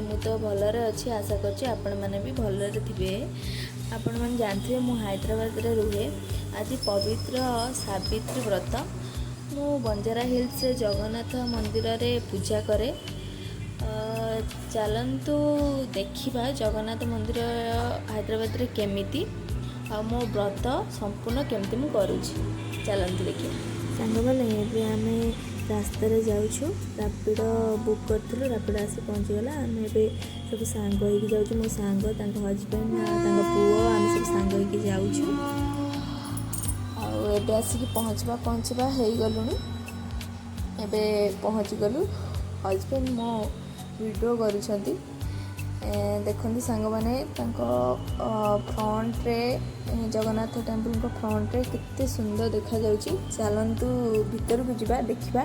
ମୁଁ ତ ଭଲରେ ଅଛି, ଆଶା କରୁଛି ଆପଣମାନେ ବି ଭଲରେ ଥିବେ। ଆପଣମାନେ ଜାଣିଥିବେ ମୁଁ ହାଇଦ୍ରାବାଦରେ ରୁହେ। ଆଜି ପବିତ୍ର ସାବିତ୍ରୀ ବ୍ରତ। ମୁଁ ବଞ୍ଜାରା ହିଲ୍ସ ଜଗନ୍ନାଥ ମନ୍ଦିରରେ ପୂଜା କରେ। ଚାଲନ୍ତୁ ଦେଖିବା ଜଗନ୍ନାଥ ମନ୍ଦିର ହାଇଦ୍ରାବାଦରେ କେମିତି ଆଉ ମୋ ବ୍ରତ ସମ୍ପୂର୍ଣ୍ଣ କେମିତି ମୁଁ କରୁଛି। ଚାଲନ୍ତୁ ଦେଖିବା। ସାଙ୍ଗମାନେ, ଏବେ ଆମେ ରାସ୍ତାରେ ଯାଉଛୁ। ରାପିଡ଼ ବୁକ୍ କରିଥିଲୁ, ରାପିଡ଼ ଆସି ପହଞ୍ଚିଗଲା। ଆମେ ଏବେ ସବୁ ସାଙ୍ଗ ହେଇକି ଯାଉଛୁ। ମୋ ସାଙ୍ଗ, ତାଙ୍କ ହଜବେଣ୍ଡ ଆଉ ତାଙ୍କ ପୁଅ, ଆମେ ସବୁ ସାଙ୍ଗ ହେଇକି ଯାଉଛୁ। ଆଉ ଏବେ ଆସିକି ପହଞ୍ଚିବା ପହଞ୍ଚିବା ହେଇଗଲୁଣି। ଏବେ ପହଞ୍ଚିଗଲୁ। ହଜବେଣ୍ଡ ମୋ ଭିଡ଼ିଓ କରୁଛନ୍ତି। ଦେଖନ୍ତୁ ସାଙ୍ଗମାନେ, ତାଙ୍କ ଫ୍ରଣ୍ଟରେ, ଜଗନ୍ନାଥ ଟେମ୍ପଲଙ୍କ ଫ୍ରଣ୍ଟରେ କେତେ ସୁନ୍ଦର ଦେଖାଯାଉଛି। ଚାଲନ୍ତୁ ଭିତରକୁ ଯିବା, ଦେଖିବା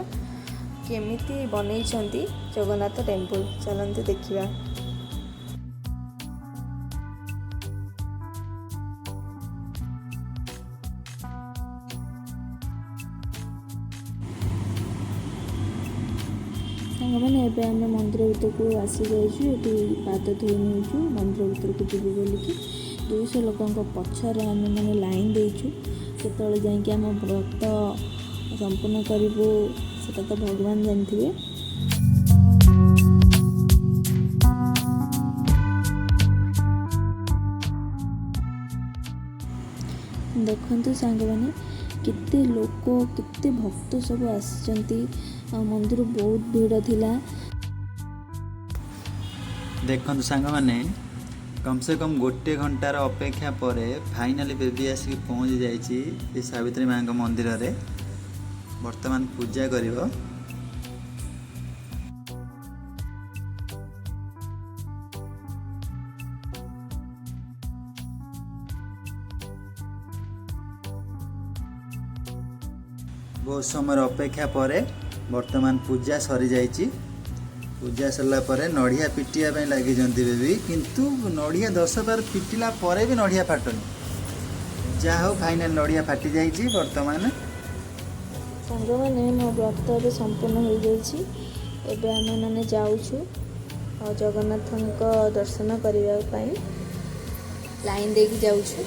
କେମିତି ବନେଇଛନ୍ତି ଜଗନ୍ନାଥ ଟେମ୍ପଲ। ଚାଲନ୍ତୁ ଦେଖିବା। ସାଙ୍ଗମାନେ, ଏବେ ଆମେ ମନ୍ଦିର ଭିତରକୁ ଆସିଯାଇଛୁ। ଏଠି ପାଦ ଧୋଇ ନେଉଛୁ ମନ୍ଦିର ଭିତରକୁ ଯିବୁ ବୋଲିକି। 200 ଲୋକଙ୍କ ପଛରେ ଆମେ ମାନେ ଲାଇନ୍ ଦେଇଛୁ। କେତେବେଳେ ଯାଇକି ଆମ ବ୍ରତ ସମ୍ପୂର୍ଣ୍ଣ କରିବୁ, ସେଟା ତ ଭଗବାନ ଜାଣିଥିବେ। ଦେଖନ୍ତୁ ସାଙ୍ଗମାନେ, କେତେ ଲୋକ, କେତେ ଭକ୍ତ ସବୁ ଆସିଛନ୍ତି ଆଉ ମନ୍ଦିର ବହୁତ ଭିଡ଼ ଥିଲା। ଦେଖନ୍ତୁ ସାଙ୍ଗମାନେ, କମ୍ ସେ କମ୍ ଗୋଟେ ଘଣ୍ଟାର ଅପେକ୍ଷା ପରେ ଫାଇନାଲି ବେବି ଆସିକି ପହଞ୍ଚି ଯାଇଛି ଏ ସାବିତ୍ରୀ ମାଙ୍କ ମନ୍ଦିରରେ। ବର୍ତ୍ତମାନ ପୂଜା କରିବ। ବହୁତ ସମୟର ଅପେକ୍ଷା ପରେ ବର୍ତ୍ତମାନ ପୂଜା ସରିଯାଇଛି। ପୂଜା ସରିଲା ପରେ ନଡ଼ିଆ ପିଟିବା ପାଇଁ ଲାଗିଛନ୍ତି ବେବି, କିନ୍ତୁ ନଡ଼ିଆ 10 ବାର ପିଟିଲା ପରେ ବି ନଡ଼ିଆ ଫାଟୁନି। ଯାହା ହଉ, ଫାଇନାଲ ନଡ଼ିଆ ଫାଟି ଯାଇଛି ବର୍ତ୍ତମାନ। ସାଙ୍ଗମାନେ, ମୋ ବ୍ରତ ଏବେ ସମ୍ପୂର୍ଣ୍ଣ ହୋଇଯାଇଛି। ଏବେ ଆମେମାନେ ଯାଉଛୁ ଆଉ ଜଗନ୍ନାଥଙ୍କ ଦର୍ଶନ କରିବା ପାଇଁ ଲାଇନ୍ ଦେଇକି ଯାଉଛୁ।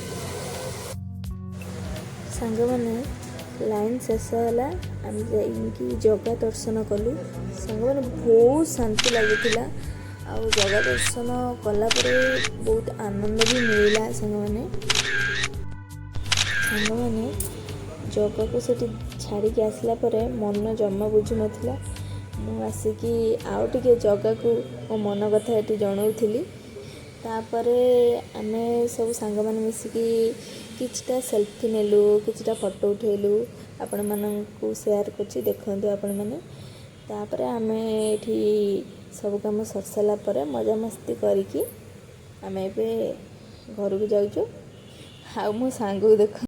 ସାଙ୍ଗମାନେ, ଲାଇନ୍ ଶେଷ ହେଲା, ଆମେ ଯାଇକି ଜଗା ଦର୍ଶନ କଲୁ। ସାଙ୍ଗମାନେ, ବହୁତ ଶାନ୍ତି ଲାଗୁଥିଲା ଆଉ ଜଗା ଦର୍ଶନ କଲା ପରେ ବହୁତ ଆନନ୍ଦ ବି ମିଳିଲା। ସାଙ୍ଗମାନେ, ଜଗାକୁ ସେଠି ଛାଡ଼ିକି ଆସିଲା ପରେ ମନ ଜମା ବୁଝୁନଥିଲା। ମୁଁ ଆସିକି ଆଉ ଟିକେ ଜଗାକୁ ମୋ ମନ କଥା ଏଠି ଜଣାଉଥିଲି। ତାପରେ ଆମେ ସବୁ ସାଙ୍ଗମାନେ ମିଶିକି କିଛିଟା ସେଲ୍ଫି ନେଲୁ, କିଛିଟା ଫଟୋ ଉଠେଇଲୁ। ଆପଣମାନଙ୍କୁ ସେୟାର କରୁଛି, ଦେଖନ୍ତୁ ଆପଣମାନେ। ତାପରେ ଆମେ ଏଠି ସବୁ କାମ ସରି ସାରିଲା ପରେ ମଜାମସ୍ତି କରିକି ଆମେ ଏବେ ଘରକୁ ଯାଉଛୁ। ଆଉ ମୋ ସାଙ୍ଗକୁ ଦେଖ।